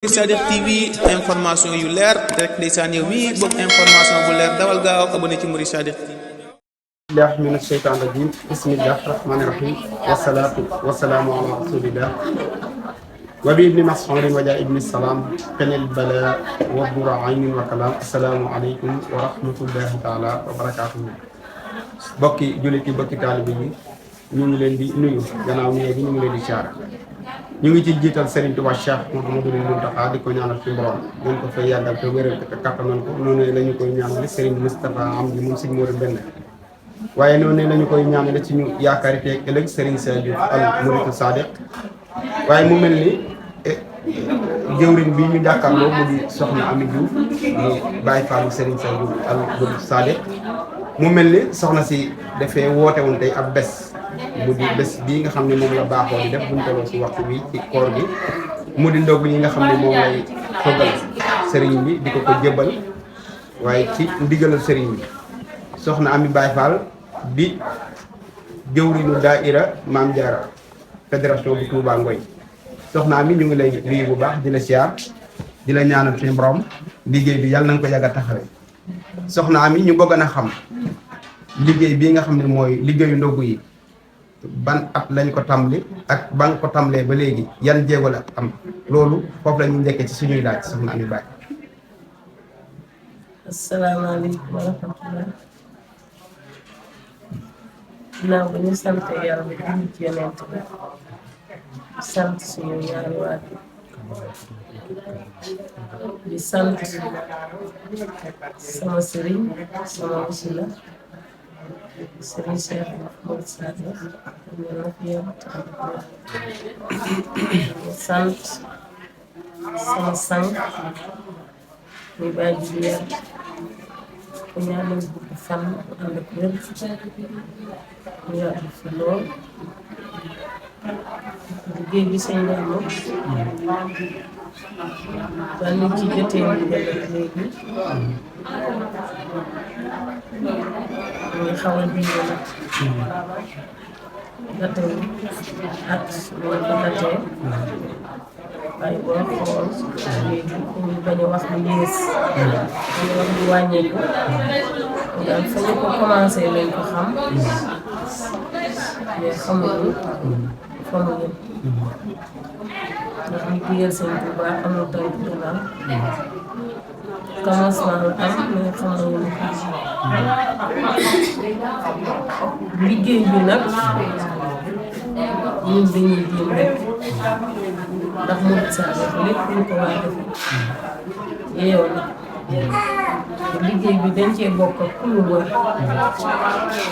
Sadikh TV information yu leer rek ndeysaan yow mi bëgg information bu leer dawal gaaw abonné ci Mouride Sadikh الله من الشيطان الرجيم بسم الله الرحمن الرحيم والصلاة والسلام على رسول الله وبابن مسعود وجاء ابن السلام قل البلاء والضر عين وكلام السلام عليكم ورحمة الله تعالى وبركاته بكي جولتي بكي طالبين ñu ngi leen di nuyu gannaaw ñu ngi leen di ciara ñu ngi ci jiital Serigne Touba Cheikh Mouhamadou Mountakha di ko ñaanal ci borom ñu ko fay yàggal te wéral te kattanal ko noonu lañu koy ñaanal Serigne Moustapha Amdi moom Serigne Modou Benn waaye noonu lañu koy ñaanal ci ñu yaakaari te ëllëg Serigne Sadio al Mouride Sadikh waaye mu mel ni jëwriñ bi ñu jàkkaarloo mu di soxna Ami Diouf mu Baye Fall Serigne Sadio al Mouride Sadikh mu mel ni soxna si dafee woote woon tey ab bés mu di bés bii nga xam ne moom la baaxoo di def buñ tolloo si waxtu bi ci koor gi mu di ndog yi nga xam ne moom lay toggal sëriñ bi di ko jëbbal waaye ci ndigalal sëriñ bi soxna Ami Baye Fall di jëwriñu daaira Maam Jaara fédération bu Touba Ngoy soxna Ami ñu ngi lay nuyu bu baax di la siyaar di la ñaanal suñu borom liggéey bi yàlla na nga ko yàgg a taxawee soxna Ami ñu bëgg na xam liggéey bii nga xam ne mooy liggéeyu ndogu yi ban at lañ ko tàmbali ak ban ko tàmbalee ba léegi yan jéego la am loolu foofu la ñu njëkkee ci suñuy laaj soxna Ami Baye. asalaamaaleykum wa rahmatulah. ginnaaw ba ñu sant yàlla di ci yonent bi sant suñu ñaari waajur di sant sama sëriñ sama wasila Serigne Cheikh Mouride Sadikh ñu la fi yam sant sama sang muy Baye Djibiya ku ñaanal gudd fan ànd ak wér ñu yàgg fi lool liggéey bi sëñ Mamour daal ñu ci jotee ndigal léegi muy xaw a dimbali nag datee at mooy ko datee waaye boo xool léegi ñu bañ a wax lu yées ñu wax lu wàññeeku daal fa ñu ko commencé lañ ko xam mais xamuñu fa mu yem ndax ñu digal seen Touba amul tànk gannaaw commencement la am mais xamuñu liggéey bi nag ñun dañuy jéem rek ndax Mouride Sadikh lépp lu ko waa def yeew na liggéey bi dañ cee bokk ak kullu Ngoy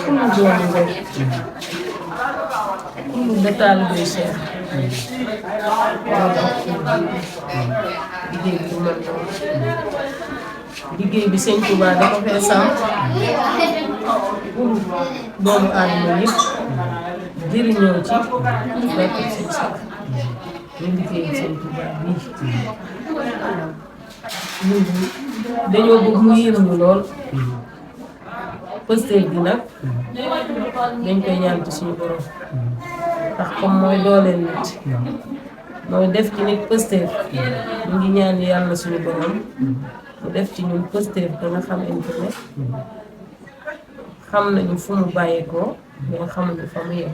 kullu doomu Ngoy kullu de taalibe Cheikh moo tax liggéey bi du mën noonu liggéey bi sëñ Touba dafa fee sàmm pour doomu aadama yëpp jëriñoo ci barke sëñ Cheikh ñu liggéey sëñ Touba bii ñun dañoo bëgg mu yéem ñu lool pëstéef bi nag dañ koy ñaan ci suñu borom ndax comme mooy dooleel nit mooy def ci nit pëstéef ñu ngi ñaan yàlla suñu borom mu def ci ñun pëstéef da nga xamante ne xam nañu fu mu bàyyeekoo mais xamuñu fa mu yem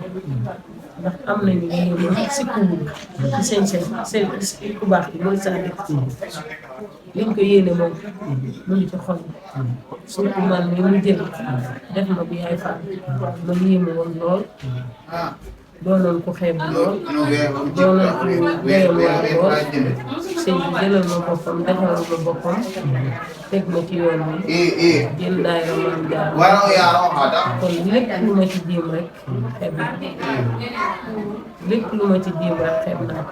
ndax am nañu yéene si kubu ci seen ku baax bi Mouride Sadikh liñ ko yéene moom mu ngi ci xol surtout man mi mu jël def ma bi yaay Fall ma yéeme woon lool doonoon ko xeeb lool doonoon ko doyal waa lool sëñ bi jëlal ma boppam defaral ma boppam teg ma ci yoon bi jël daayira Maam Jaara kon lépp lu ma ci jéem rek xeeb naa lépp lu ma ci jéem rek xeeb naa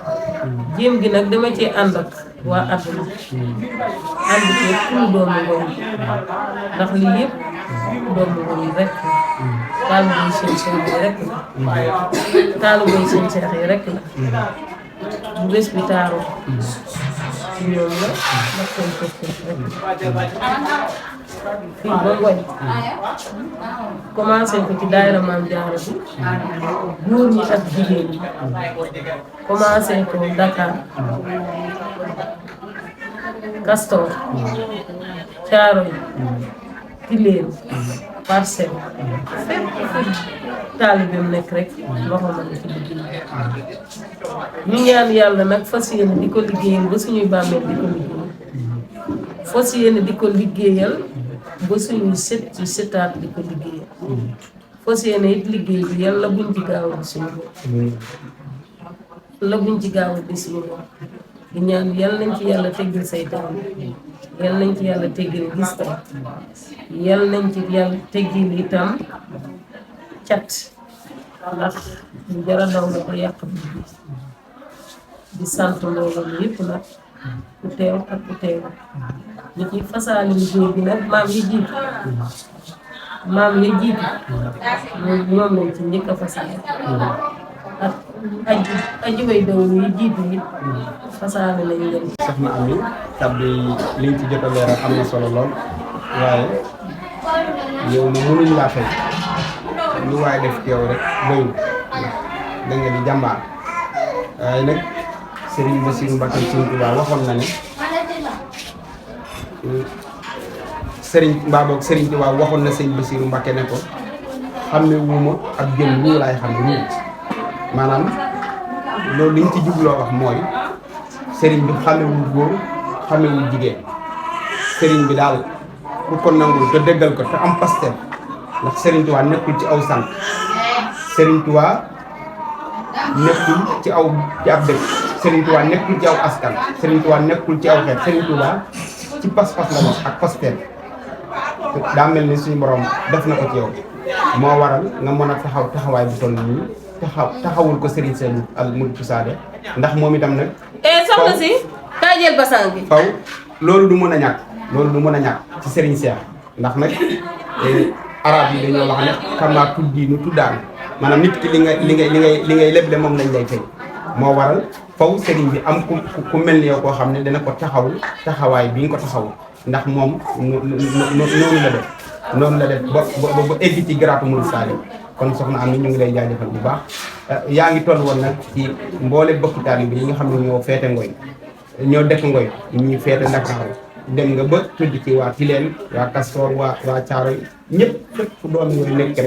jéem gi nag dama ci ànd ak waa àdduna ànd ko kullu doomu Ngoy ndax lii yëpp doomu Ngoy rek taalibe seen Cheikh yi rek la taalibe seen Cheikh yi rek la bu bés bi taaroo ci ñoom la ndax seen pëstéef rek fii ba Ngoy commencé ko ci daayira Maam Jaara bi góor ñi ak jigéen ñi commencé ko Dakar Castor Thiaroye Tilène Parcelles fépp taalibeem nekk rek loxo ma ci liggéey ñu ñaan yàlla nag fas yéene di ko liggéeyal ba suñuy bàmmeel di ko liggéeyal fas yéene di ko liggéeyal ba suñuy sët ci sëtaat di ko liggéeyal fas yéene it liggéey bi yàlla buñ ci gaaw di suñu bopp yàlla buñ ci gaaw di suñu bopp di ñaan yàlla nañ ci yàlla teggil saytaan yàlla nañ ci yàlla teggil gis tam yàlla nañ ci yàlla teggil itam cat ndax ñu jara daw la ko yàq bi di sant mbooloo mi yëpp nag ku teew ak ku teew ñu ciy fasaale liggéey bi nag maam yi jiitu ñoom lañ ci njëkk a fasaale ak aji way daw yi jiitu it fasaale lañ leen. soxna Ami kàddu yi liñ ci jot a leeral am na solo lool waaye yow moom mënuñ laa fay lu waaye def ci yow rek doyul da nga di jàmbaar waaye nag Serigne Bassirou Mbacké Serigne Touba waxoon na ne Serigne Touba waxoon na Serigne Bassirou Mbacké ne ko xàmme wuuma ak jën wuu laay xam ne maanaam loolu liñ ci jubloo wax mooy Serigne bi xàmmewul góor xàmmewul jigéen Serigne bi daal ku ko nangul te déggal ko te am pasteur ndax Serigne Touba nekkul ci aw sant Serigne Touba nekkul ci ab dëkk Serigne Touba nekkul ci aw askan Serigne Touba nekkul ci aw xeet Serigne Touba ci pas-pas la wax ak pasteur daa mel ni suñu borom def na ko ci yow moo waral nga mën a taxawaay bu toll nii taxawul ko Serigne Saliou al Mouride Saade ndax moom itam nag. soxna si kaa jël basang bi. faw loolu du mën a ñàkk ci Serigne Cheikh ndax nag arab yi dañoo wax ne kama tuddi nu tuddaan maanaam nit ki li ngay leble moom lañ lay fay moo waral faw Serigne bi am ku mel ni yow koo xam ne dana ko taxawaay bi nga ko taxaw ndax moom noonu la def ba egg ci garaatu Mouride Saade kon soxna Ami ñu ngi lay jaajëfal bu baax yaa ngi toll woon nag ci mboole bokki taalibe yi nga xam ne ñoo feete Ngoy ñoo dëkk Ngoy ñuy feete Ndakaaru dem nga ba tudd ci waa Tilène waa Castor waa Thiaroye ñëpp fépp fu doom Ngoy nekk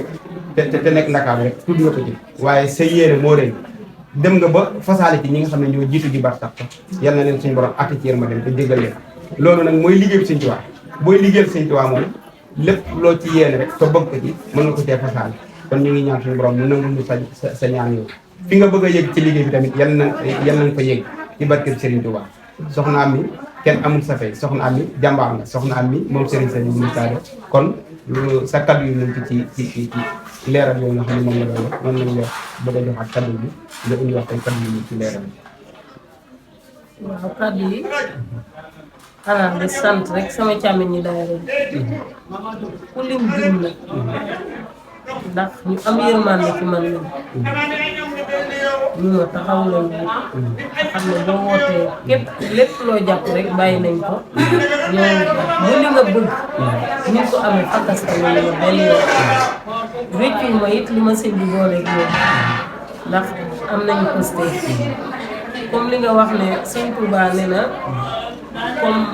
rek te nekk Ndakaaru rek tudd nga ko ci waaye sa yéene moo rëy dem nga ba fasaale ci ñi nga xam ne ñoo jiitu ji barsax yal na leen suñu borom atti ci yërma dem te jégal leen loolu nag mooy liggéey Sëñ Tuubaa booy liggéeyal Sëñ Tuubaa moom lépp loo ci yéene rek te bëgg ko ci mën nga ko cee fasaale kon ñu ngi ñaan suñu borom mu nangu ñu sa ñaan yow fi nga bëgg a yëg ci liggéey bi tamit yal na nga fa yëg ci barkeb Serigne Touba soxna Ami kenn amul sa fay soxna Ami jàmbaar nga soxna Ami moom Serigne Saliou Mouride Saade kon sa kaddu yu nañ ci leeral yooyu nga xam ne moom la doon noonu lañ yor bëgg a joxaat kaddu bi nga indi wax tey kaddu yi ci leeral waaw kaddu yi xanaa di sant rek sama càmmiñ ñi daara ku lim jum la ndax ñu am yërmande ci man lañ ñu ma taxaw lañ xam ne boo wootee képp lépp loo jàpp rek bàyyi nañ ko ñoo bu li nga bëgg ñu ko amee fakasta lañ ma benn yoon réccu ma it li ma sëñ bi booleeg yoon ndax am nañu posté comme li nga wax ne sëñ Touba ne na comme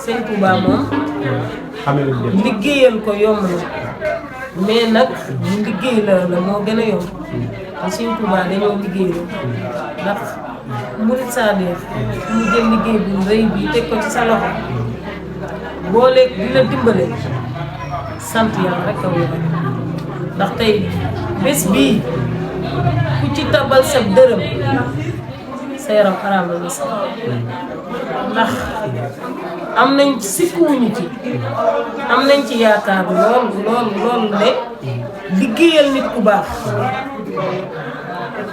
sëñ Touba moom liggéeyal ko yomb na mais nag liggéey la moo gën a yomb te sëñ Touba dañoo liggéeyal ndax Mouride Saade mu jël liggéey bu rëy bi teg ko ci sa loxo boole di la dimbale sant yàlla rek a wóor ndax tey bés bii ku ci tabal sa dërëm sa yaram araamal na sax ndax am nañ sikkuwuñu ci am nañ ci yaakaar lool ne liggéeyal nit ku baax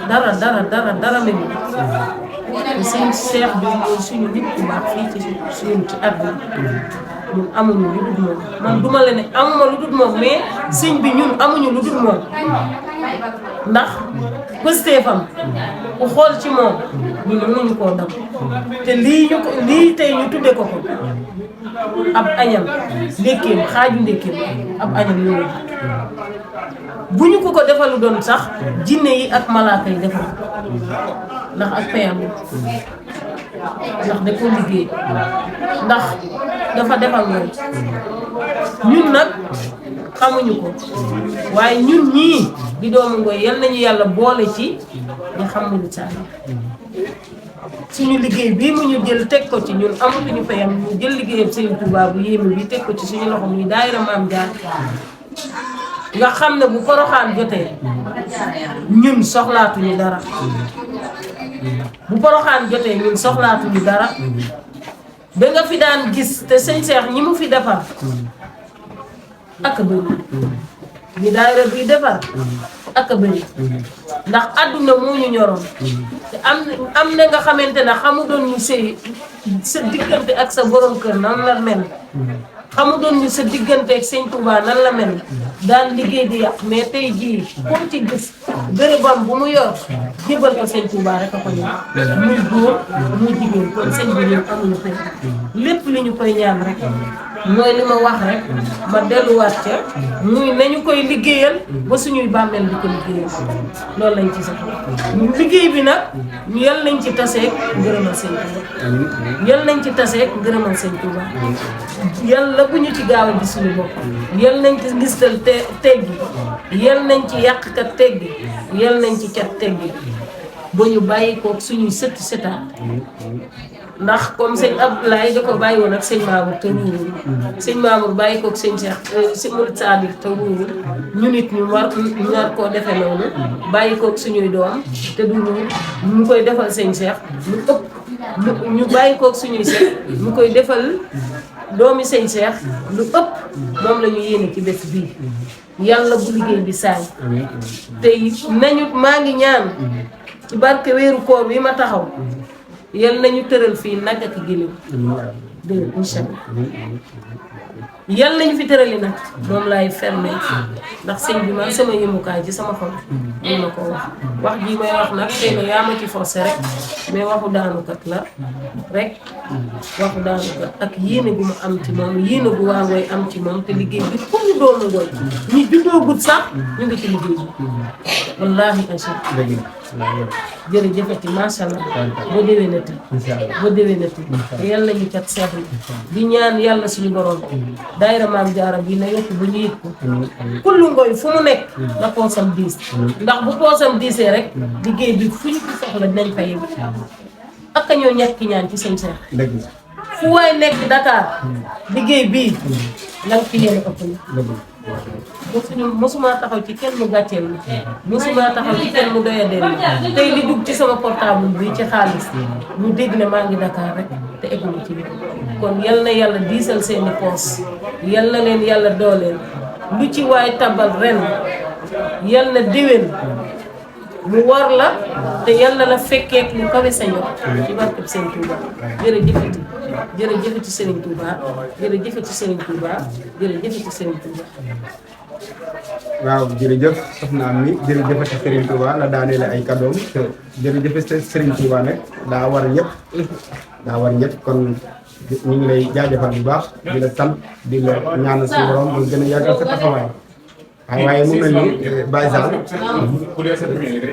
dara lañu te seen Cheikh bi mooy suñu nit ku baax fii ci àdduna ñun amuñu lu dul moom man duma la ne amuma lu dul moom mais sëñ bi ñun amuñu lu dul moom ndax pëstéefam ku xool ci moom ñu ne mënuñu koo dam te lii tey ñu tudde ko ab añam ndékkeem xaaju ndékkeem ab añam ñëwul bu ñu ko defalu doon sax jinne yi ak malaaka yi defal ndax ak payam ndax da ko liggéey ndax dafa defal loolu ñun nag xamuñu ko waaye ñun ñii di doomu Ngoye yal nañu yàlla boole ci ñu xam Mouride Sadiq suñu liggéey bii mu ñu jël teg ko ci ñun amatuñu fayam ñu jël liggéeyam Serigne Touba bu yéeme bi teg ko ci suñu loxo muy daayira Maam Jaara nga xam ne bu Poroxaan jotee ñun soxlaatuñu dara bu Poroxaan jotee ñun soxlaatuñu dara ba nga fi daan gis te sëñ Cheikh ñi mu fi defar ak a bëri ñi daayira bi defar ak a bëri ndax àdduna moo ñu ñoroon te am na nga xamante ne xamu doon ñu sëy sa diggante ak sa borom kër nan la mel xamu doon ñu sa diggante ak sëñ Touba nan la mel daan liggéey di yàq mais tey jii comme ci gis bërëbam bu mu yor jébal ko sëñ Touba rek a ko ñaan muy góor muy jigéen kon sëñ bi ñun amuñu fay lépp li ñu koy ñaan rek mooy li ma wax rek ma delluwaat ca muy nañu koy liggéeyal ba suñuy bàmmeel di ko liggéeyal loolu lañ ci sax liggéey bi nag yal nañ ci taseeg ngërëmal sëñ Touba yal nañ ci taseeg ngërëmal sëñ Touba yàlla bu ñu ci gaaw a gis suñu bopp yal nañ ci gistal teggi yal nañ ci yàqkat teggi yal nañ ci cat teggi ba ñu bàyyi koog suñuy sëtti sëtaat ndax comme sëñ Abdoulaye da ko bàyyi woon ak sëñ Mamour te wuurul sëñ Mamour bàyyi koog sëñ Cheikh si Mouride Sadiq te wuurul ñu nit ñu war koo defe noonu bàyyi koog suñuy doom te du ñu koy defal sëñ Cheikh lu ëpp ñu bàyyi koog suñuy Cheikh ñu koy defal doomi sëñ Cheikh lu ëpp moom la ñu yéene ci bés bii yàlla bu liggéey bi saay te nañu maa ngi ñaan ci barke weeru koor bi ma taxaw yal nañu tëral fii nag ak gileem dégg incha allah yal nañu fi tërali nag moom laay fermé ndax sëñ bi man sama yëmukaay ci sama xol mun na ko wax jii may wax nag xëy na yaa ma ci forcé rek mais waxu daanukat la rek waxu daanukat ak yéene gu ma am ci moom yéene gu waa Ngoye am ci moom te liggéey bi pour ñu doomu Ngoye ñi juddoo gut sax ñu ngi ci liggéey bi wallaahi incha allah jërëjëfati macha allah boo déwénati boo déwénati yàlla ñu cat seex yi di ñaan yàlla suñu borom daayira Maam Jaara bi na yokk bu ñu yëg ko kullu Ngoye fu mu nekk na poosam diis ndax bu poosam diisee rek liggéey bi fu ñu ko soxla dinañ fa yëg ak a ñoo ñàkki ñaan ci sëñ Cheikh fu waay nekk Dakar liggéey bii la nga fi yéene ëpp na mosuma taxaw ci kenn mu gàcceel mosuma taxaw ci kenn mu doyadeel tey li dugg ci sama portable bi ci xaalis ñu dégg ne maa ngi Dakar rek te eggul ci biir kon yal na yàlla diisal seeni poos yal na leen yàlla dooleel lu ci waay tabal ren yal na déwén mu war la te yal na la fekkeek lu kawe sa njort ci barkeb Sëriñ Touba jërëjëfati jërëjëfati Sëriñ Touba jërëjëfati Sëriñ Touba jërëjëfati Sëriñ Touba waaw jërëjëf soxna Ami jërëjëfati Serigne Touba la daaneele ay kàddoom te jërëjëf Serigne Touba nag daa war ñëpp kon ñu ngi lay jaajëfal bu baax di la sant di la ñaanal suñu borom mu gën a yàggal sa taxawaay waaye mu mel ni Baye Sall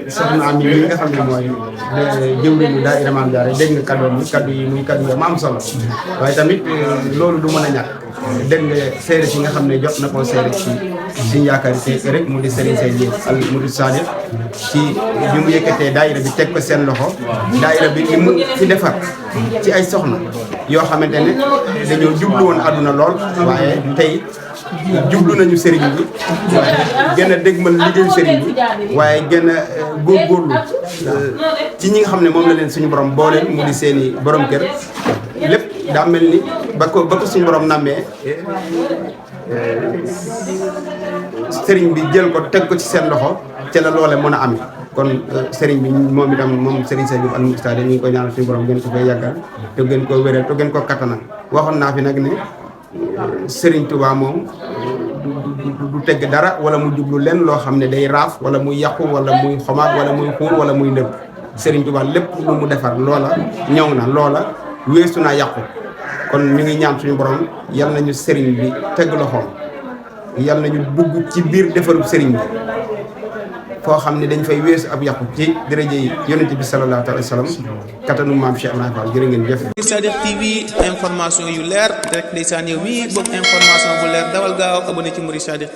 soxna Ami li nga xam ne mooy jëwriñu daayira Maam Jaara dégg nga kàddoom kaddu yi muy kaddu yi ma am solo waaye tamit loolu du mën a ñàkk dégg nga seere si nga xam ne jot na koo seere ci suñu yaakaar yi rek mu di Serigne Seye al Mouride Sadiq ci bi mu yëkkatee daayira bi teg ko seen loxo daayira bi li mu fi defar ci ay soxna yoo xamante ne dañoo jublu woon àdduna lool waaye tey jublu nañu sëriñ bi gën a dégmal liggéeyu sëriñ bi waaye gën a góorgóorlu ci ñi nga xam ne moom la leen suñu borom booleel mu di seeni borom kër lépp daa mel ni ba ko suñu borom nammee sëriñ bi jël ko teg ko ci seen loxo ca la loole mën a amee kon sëriñ bi moom itam moom sëriñ Seye Al Mouride Sadiq ñu ngi koy ñaanal suñu borom gën ko fay yàggal te gën koo wéral te gën koo kattanal waxoon naa fi nag ne Serigne Touba moom du tegg dara wala mu jublu lenn loo xam ne day raaf wala muy yàqu wala muy xomaag wala muy xuur wala muy ndëb Serigne Touba lépp lu mu defar loola ñëw na loola weesu naa yàqu kon ñu ngi ñaan suñu borom yal nañu Serigne bi tegg loxoom yal nañu dugg ci biir defarub Serigne bi foo xam ne dañ fay weesu ab yàqu ci dërëje yi yonente bi sallallahu alayhi wa sallam kattanu maam Cheikh Ibrahima Fall jërë ngeen jëf. Sadikh TV information yu leer rek ndeysaan yow mi bëgg information bu leer dawal gaaw abonné ci Mouride Sadikh